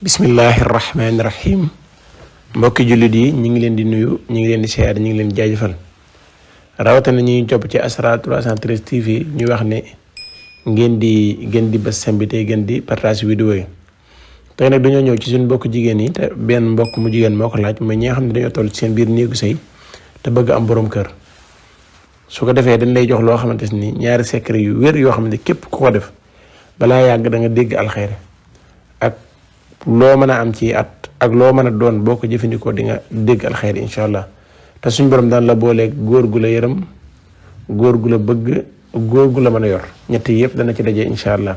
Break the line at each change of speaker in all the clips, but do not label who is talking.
bismillahi rahmaani rahim mbokki jullit yi ñu ngi leen di nuyu ñu ngi leen di siyaar ñu ngi leen di jaajëfal rawatina ñuy topp ci Asrar 313 TV ñu wax ne ngeen di bës sembi tey ngeen di partage vidéo yi tey nag dañoo ñëw ci suñu mbokk jigéen yi te benn mbokk mu jigéen moo ko laaj mooy ñi nga xam ne dañoo toll ci seen biir néegu sëy te bëgg am borom kër su ko defee dañ lay jox loo xamante ni ñaari secret yu wér yoo xam ne képp ku ko def balaa yàgg da nga dégg alxeyre ak loo mën a am ci at ak loo mën a doon boo ko jëfandikoo di nga dégg alxeyr incha allah te suñ borom daan la booleeg góor gu la yërëm góor gu la bëgg góor gu la mën a yor ñett yëpp dana ci daje incha allah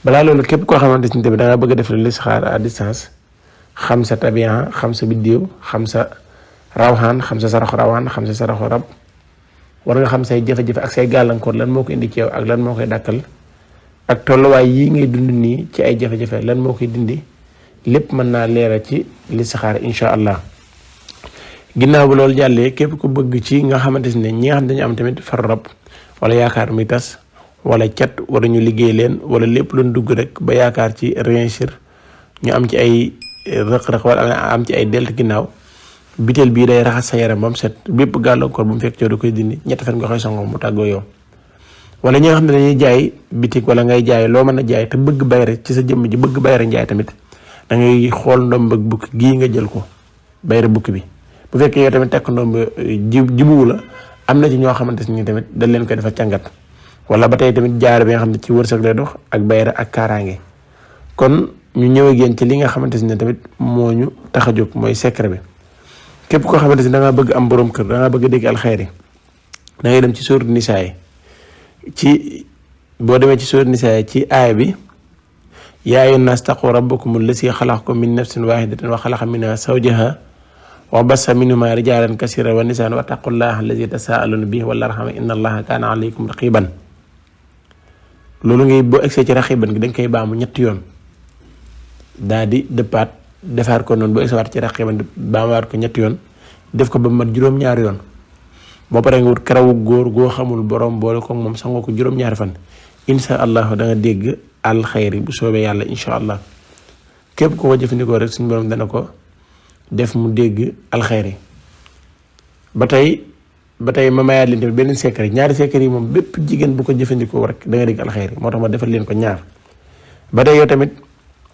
balaa loolu képp koo xamante ni tamit da nga bëgg a def listixaar à distance xam sa tabian xam sa biddiw xam sa rawxaan xam sa saraxu rawxaan xam sa saraxu rab war nga xam say jafe-jafe ak say gàllankoor lan moo ko indi ci yow ak lan moo koy dàkkal ak tolluwaay yii ngay dund nii ci ay jafe-jafe lan moo koy dindi lépp mën naa leeral ci listixaar incha allah ginnaaw bu loolu jàllee képp ku bëgg ci nga xamante ne ñi nga xam dañu am tamit far rab wala yaakaar muy tas wala cat wala ñu liggéey leen wala lépp luñ dugg rek ba yaakaar ci réussir ñu am ci ay rëq-rëq wala am ci ay delt ginnaaw biteel bii day raxas sa yaram ba mu set bépp gàllankoor bu mu fekk coow da koy dindi ñetti fan nga koy sangoo mu tàggoo yow. wala ñi nga xam ne dañuy jaay bitik wala ngay jaay loo mën a jaay te bëgg bayre ci sa jëmm ji bëgg bayre njaay tamit da ngay xool ndomb ak bukki gii nga jël ko bayre bukki bi bu fekkee yow tamit tekk ndomb jibuwu la am na ci ñoo xamante ni tamit dañ leen koy defal càngat wala ba tey tamit jaar bi nga xam ne ci wërsëg lay dox ak bayre ak kaaraange kon ñu ñëw ak yéen ci li nga xamante ne tamit moo ñu tax a jóg mooy secret bi képp koo xamante ni da ngaa bëgg am borom kër da ngaa bëgg a dégg alxeyri da ngay dem ci sóoru nisaa ci boo demee ci sóoru nisaa ci aaya bi yaa ayyuhan naas taqu rabbakum allazii xalaqakum min nafsin waahidatin wa xalaqa minhaa zawjahaa wa bassa minhumaa rijaalan kasiiran wa nisaa'an wattaqullaaha allazii tasaa'aluuna bihi wal arham inna allaaha kaana alaykum raqiiban loolu ngay boo egsee ci raqiiban gi danga koy baamu ñetti yoon daal di dëppaat defaat ko noonu boo egsewaat ci raqiiban baamuwaat ko ñetti yoon def ko ba mat juróom-ñaari yoon boo paree nga wut karawu góor goo xamul borom boole ko moom sangoo ko juróom-ñaari fan insha allah da nga dégg alxayri bu soobee yàlla insha allah képp ko jëfandikoo rek suñu borom dana ko def mu dégg alxayri ba tey ma mayaat leen tamit benn secret ñaari secret yi moom bépp jigéen bu ko jëfandikoo rek da nga dégg alxayri moo tax ma defal leen ko ñaar ba tey yow tamit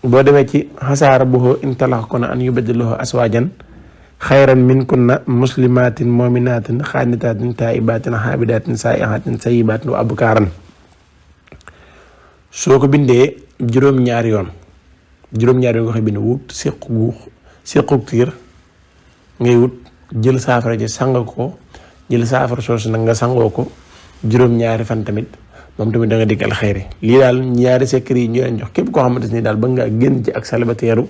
boo demee ci xasaara buhoo intalax ko na an yubaddiluhu aswaajan xayran minkunna muslimatin muminatin xaanitatin taibatin xaabidatin saaihatin sayibatin wa abkaaran soo ko bindee juróom-ñaari yoon nga koy bind wut séqu tiir ngay wut jël saafara ji sang ko jël saafara soosu nag nga sangoo ko juróom-ñaari fan tamit moom tamit da nga dégg alxeyri lii daal ñaari secret yi ñu leen jox képp koo xamante ni daal ba nga génn ci ak célibataire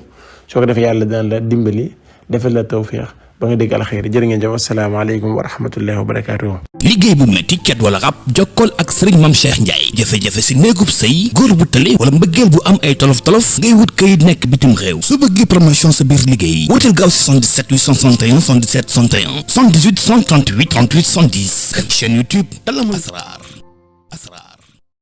soo ko defee yàlla dina la dimbali defal la tawfiix ba nga dégg alxeyri jërë ngeen jëf asalaamaaleykum wa rahmatullahi wa barakaatuhu.
liggéey bu metti cat wala rab jokkool ak sëriñ Mame Cheikh Ndiaye jafe-jafe si néegub sëy góor bu tële wala mbëggeel bu am ay tolof-tolof ngay wut kayit nekk bitim réew su bëggee promotion sa biir liggéey wuteel gaaw si 77 861 77 61 78 138 38 110 chaîne YouTube Asrar